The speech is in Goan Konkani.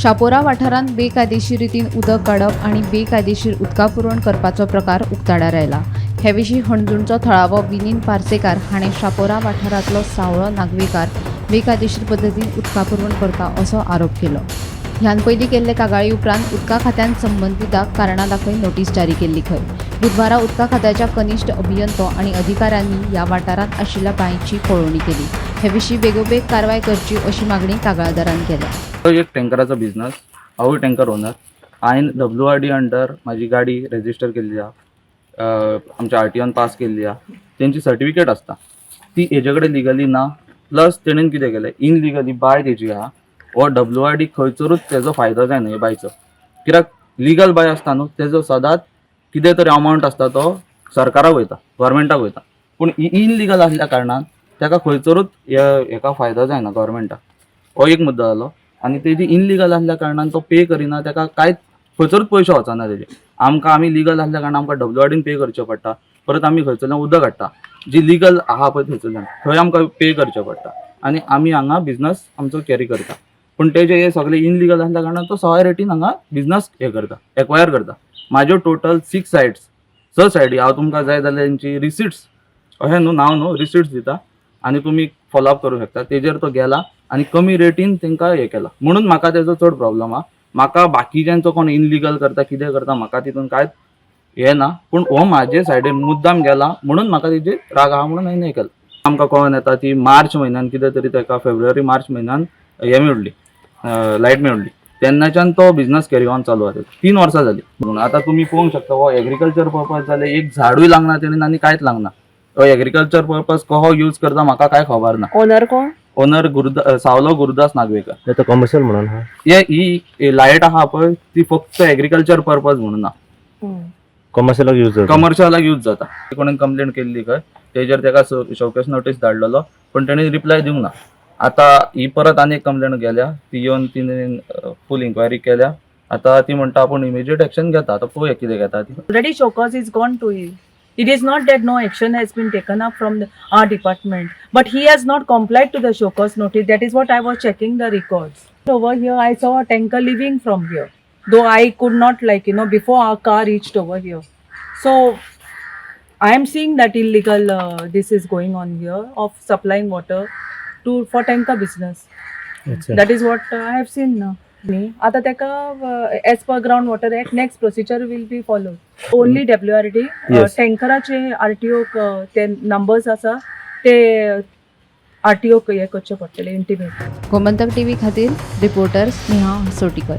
शापोरा वाठारांत बेकायदेशीर रितीन उदक काडप आनी बेकायदेशीर उदका पुरवण करपाचो प्रकार उक्ताडार आयला. हे विशीं हणजूणचो थळावो विनीन पार्सेकार हाणें शापोरा वाठारांतलो सावळो नागवेकार बेकायदेशीर पद्दतीन उदका पुरवण करता असो आरोप केलो. ह्यान पयलीं केल्ले कागाळी उपरांत उदका खात्यान संबंदिताक कारणां दाखय नोटीस जारी केल्ली खंय. बुधवारा उदका खात्याच्या कनिश्ठ अभियंतो आनी अधिकाऱ्यांनी ह्या वाठारांत आशिल्ल्या बांयची पळोवणी केली. हे विशीं बेगोबेग कारवाय करची अशी मागणी कागाळदारान केल्या. तो एक टँकराचो बिझनस. हांवूय टँकर ओनर. हांवें डब्ल्यू आर डी अंडर म्हाजी गाडी रेजिस्टर केल्ली आहा. आमच्या आरटीओन पास केल्ली आहा. तेंची सर्टिफिकेट आसता, ती हेजे कडेन लिगली ना. प्लस तेणेन कितें केलें, इनलिगली बाय तेजी आहा. हो डब्ल्यू आर डी खंयसरूच तेजो फायदो जायना हे बायचो, कित्याक लिगल बाय आसता न्हू, तेजो सदांच कितें तरी अमावंट आसता, तो सरकाराक वयता, गव्हर्मेंटाक वयता. पूण इनलिगल आसल्या कारणान ताका खंयसरूच हेका फायदो जायना गव्हर्मेंटाक. हो एक मुद्दो जालो. आनी तेजी इनलिगल आसल्या कारणान तो पे करिना, ताका कांयच खंयसरूच पयशे वचना तेजे. आमकां, आमी लिगल आसल्या कारणान आमकां डब्ल्यू आर डीन पे करचें पडटा. परत आमी खंयसरल्यान उदक हाडटा, जी लिगल आहा पळय थंयसरल्यान, थंय आमकां पे करचें पडटा आनी आमी हांगा बिजनस आमचो कॅरी करता. पूण तेजे हे सगळे इनलिगल आसल्या कारणान तो सवाय रेटीन हांगा बिजनस हे करता, एक्वायर करता. म्हाज्यो टोटल सिक्स सायड्स, स सायडी. हांव तुमकां जाय जाल्यार तेंची रिसिट्स, अशें न्हू नांव न्हू, रिसिट्स दिता आनी तुमी फॉलोअप करूं शकता. तेजेर तो गेला आनी कमी रेटीन तांकां हें केलां, म्हणून म्हाका तेजो चड प्रॉब्लम आहा. म्हाका बाकीच्यांचो कोण इनलिगल करता, कितें करता, म्हाका तितून कांयच हें ना. पूण हो म्हाजे सायडीन मुद्दाम गेला म्हणून म्हाका तेजी राग आहा, म्हणून हांवें हें केलें. आमकां कळोन येता ती मार्च म्हयन्यान कितें तरी ताका फेब्रुवारी मार्च म्हयन्यान हें मेळ्ळी, लायट मेळ्ळी. तेन्नाच्यान तो बिझनस कॅरी ऑन चालू आसा. 3 वर्सां जाली. म्हणून आतां तुमी पळोवंक शकता, हो एग्रीकल्चर पर्पज जालें. एक झाडूय लागना तेणेन आनी कांयच लागना. हो एग्रीकल्चर पर्पज कहो यूज करता, म्हाका कांय खबर ना. ओनर कोण? ओनर गुरुदास, सावलो गुरुदास नागवेकर. तो कॉमर्शियल म्हणून हा. हे ही लायट आहा पळय, ती फक्त एग्रीकल्चर पर्पज म्हणून ना. कॉमर्शियलाक यूज जाता. कमर्शियलाक यूज जाता. कोणेन कंप्लेंट केल्ली खंय. तेजेर तेका शोकेस नोटीस धाडलेलो, पूण तेणी रिप्लाय दिवंक ना. आतां ही परत आनी एक कंप्लेंट गेल्या. ती येवन तिणें फूल इन्क्वायरी केल्या. आतां ती म्हणटा आपूण इमिजिएट एक्शन घेता. आतां पळोवया कितें घेता ती. Already show cause is gone to him. It is not that no action has been taken up from our department, but he has not complied to the show cause notice. That is what I was checking the records. Over here, I saw a tanker leaving from here, though I could not, like, before our car reached over here. So I am seeing that illegal this is going on here of supplying water to for tanker business. अच्छा. That is what I have seen now. न्ही, आता ताका as per Ground Water Act, next procedure will be follow. Only WRD. टँकराचे आरटीओक ते नंबर्स आसा, ते आरटीओक हे करचे पडटले इंटिमेट. गोमंतक टीव्ही खातीर रिपोर्टर स्नेहा हसोटीकर.